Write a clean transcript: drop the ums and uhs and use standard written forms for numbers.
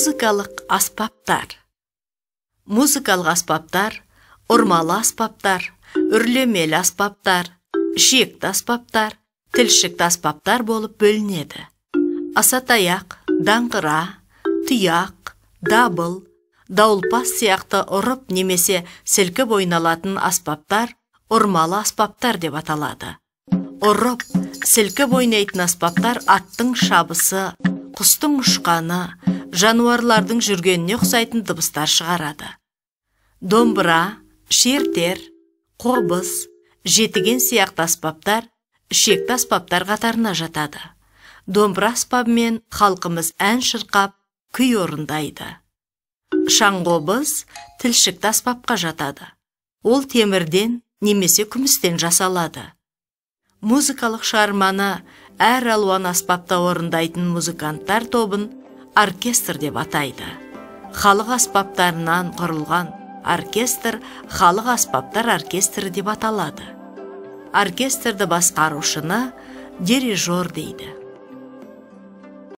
Музыкалық аспаптар. Музыкалық аспаптар ұрмалы аспаптар, үрлемелі аспаптар, ішекті аспаптар, тілшікті аспаптар болып бөлінеді. Асатаяқ, даңғыра, тұяқ, дабыл, дауылпаз сияқты ұрып немесе сілкіп ойналатын аспаптар ұрмалы аспаптар деп аталады. Ұрып, сілкіп ойнайтын аспаптар аттың шабысы, құстың ұшқаны, жануарлардың жүргеніне ұқсайтын дыбыстар шығарады. Домбыра, шертер, қобыз, жетіген сияқты аспаптар ішекті аспаптар қатарына жатады. Домбыра аспабымен халқымыз ән шырқап, күй орындайды. Шаңқобыз тілшікті аспапқа жатады. Ол темірден немесе күмістен жасалады. Музыкалық шығарманы әр алуан аспапта орындайтын музыканттар тобын оркестр деп атайды. Халық аспаптарынан құрылған оркестр халық аспаптар оркестрі деп аталады. Оркестрді басқарушыны дирижер дейді.